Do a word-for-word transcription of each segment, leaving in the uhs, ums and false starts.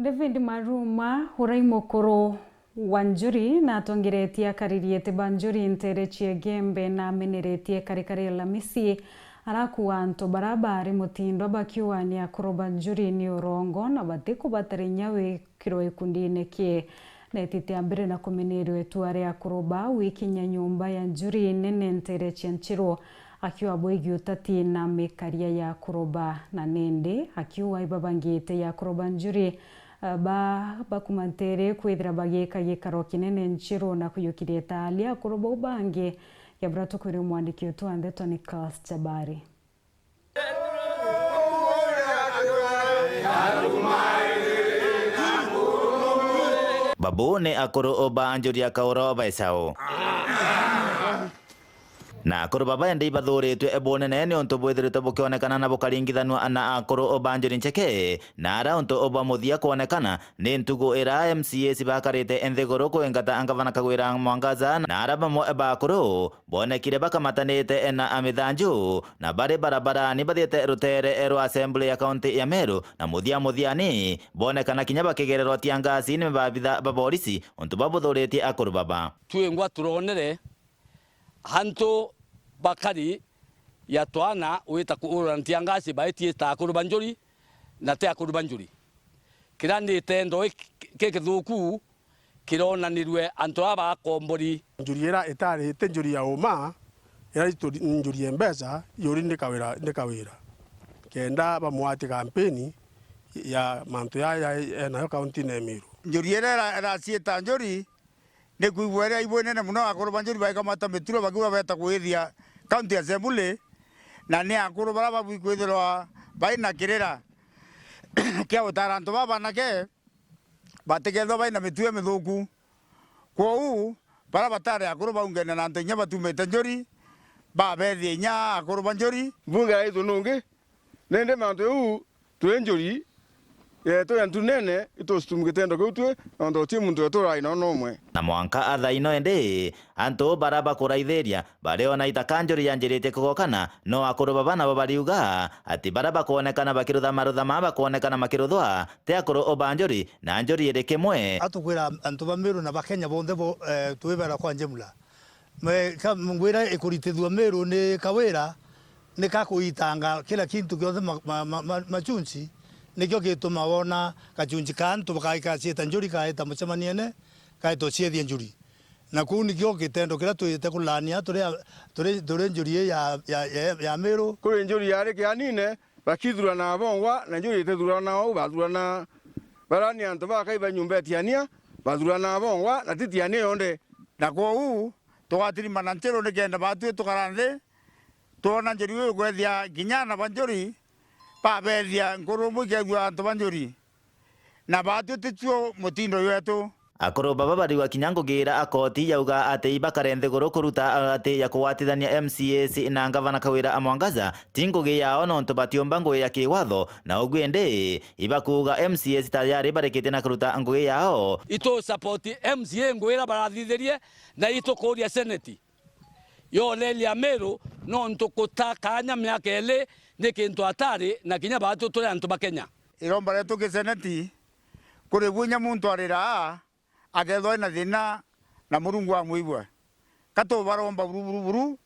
David Maruma, urai mukuru wa Njuri, natongeretie akaririete ba Njuri ntere cia Gembe na ameneretie karikari Alamisi, arakua antu bara bari mutindwa bakiuga ni akuru ba Njuri ni urongo na batikubatarinya wikirwe ikundine kie. Netite ambere na kumenerwa itua ria akuru ba wikinya nyumba ya Njuri nene ntere cia Nchiru, akiuga bwigi utati na mikaria ya akuru ba, na nindi akiuga ibabangite ya akuru ba Njuri, eh, ba, bakumantere kwithira bagika gikaro kinene Nchiru na kuyukiria taali akuru bau bangi. Kebura tukwire mwandiki wetu wa ndeto Nicholas Chabari. Babu ni akuru ba Njuri ya Kauro baisau. Na akuru baba indi ibathuritwe bunene niuntu bwithiritwe bukionekana na bukaringithanua na akuru ba Njuri Ncheke, na ara untu bwa muthia kwonekana ni ntugu ira M C As bakarite nthiguru kwingata ngavana Kawira Mwangaza, na ara bamwe ba akuru bonekire bakamatanite na amithanju na bari barabarani bathiite rutere rwa Assembly ya County ya Meru, na muthia muthiani bonekana kinya bakigererwa tiangasi ni mababitha ba borisi untu babuthuritie akuru baba. Twingwa turonere antu bakari ya twana wita kuurura ntiangasi baitiita akuru ba Njuri na ti akuru ba Njuri. Kira ni itendo gikithuku kironanirue antu aba akombori. Njuri ira itari ti njuri ya uma, ira itu njuri ya mbeca, yuri ni Kawira, ni Kawira. Kenda bamwati kampeni ya mantu yaya enayo kaunti na Meru. Njuri ira ira-, iraciita njuri, ni kwigua iria ibwinene mono akuru ba Njuri baikamata mituro bakiuga beta kwithia County Assembly, na ni akuru bara babui kwithirwa bai na kirira kia gutara antu baba banake batikethwa bai na mitue mithuku. Kwou, bara batari akuru baungene na antu inya batumite Njuri, babethie inya akuru ba Njuri. Mbunge yaithu nungi, nindi mantu jau twi Njuri yetu ya ntunene, itustumu gitendo kiu twi, nontu uti muntu wetu urai no nomwe. Na mwanka athaino indi, antu bara bakuraithiria, bari ona itaka Njuri yanjiritie kugokana, no akuru baba nabo bariuga ati bara bakwonekana bakiruthama ruthama, bakwonekana makiruthwa, ti akuru ba Njuri, na Njuri iri kimwe. Atukwira antu ba Meru na Bakenya bonthe bo, eh, twibera kwa njemula. Me-, ka-, ngwira ikuritithua Meru ni Kawira, ni ka kuitanga kila kintu kionthe ma-, ma-, ma-, ma-, machunchi, nikio gituma wona gachunchi ka antu bakaikaciita Njuri, kaita mucemaniene, kaita uciethia Njuri. Na kuu nikio gitendo kiria twite kulaania turi a-, turi, turi Njuri ii ya, ya, ya, ya Meru. Kuri Njuri yari kianine, bakithurana bongwa, na Njuri itithurana ou, bathurana bara ni antu bakai ba nyumba itiania, bathurana bongwa, na ti tiania yonthe. Na kwou, tugatirimana ntiru nikenda batwi tukara nthi, twona Njuri uyu kwethia kinya ana ba Njuri, babethia nkurumbu ikethua antu ba Njuri. Na batwi ticio mutindo jwetu. Akuru baba bariuga kinya ngugi ira akoti yauga ati ibakare nthiguru kuruta ati ya kugwatithania M C As na ngavana Kawira a Mwangaza ti ngugi yao, nontu batiumba ngugi ya kiwatho, na ugu indi ibakuuga M C As tayari barikitie na kuruta ngugi yao. Itu support M C A ngugi ira barathithirie, na itukuria seneti yoreria Meru, nontu kuta kanya miaka iri ni kintu hatari, na kinya batwi turi antu ba Kenya. Iromba rietu ki seneti, kuri bwinya muntu ariraa, akethwa ena thina na Murungu amwigua. Ka tubaromba buru, buru, buru,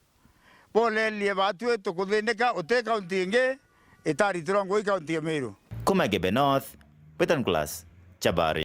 borerie batwi tukuthindika, uti kaunti ingi itaritirwa ngugi kaunti ya Meru. Kuma Gembe North, Betan Class, Chabari.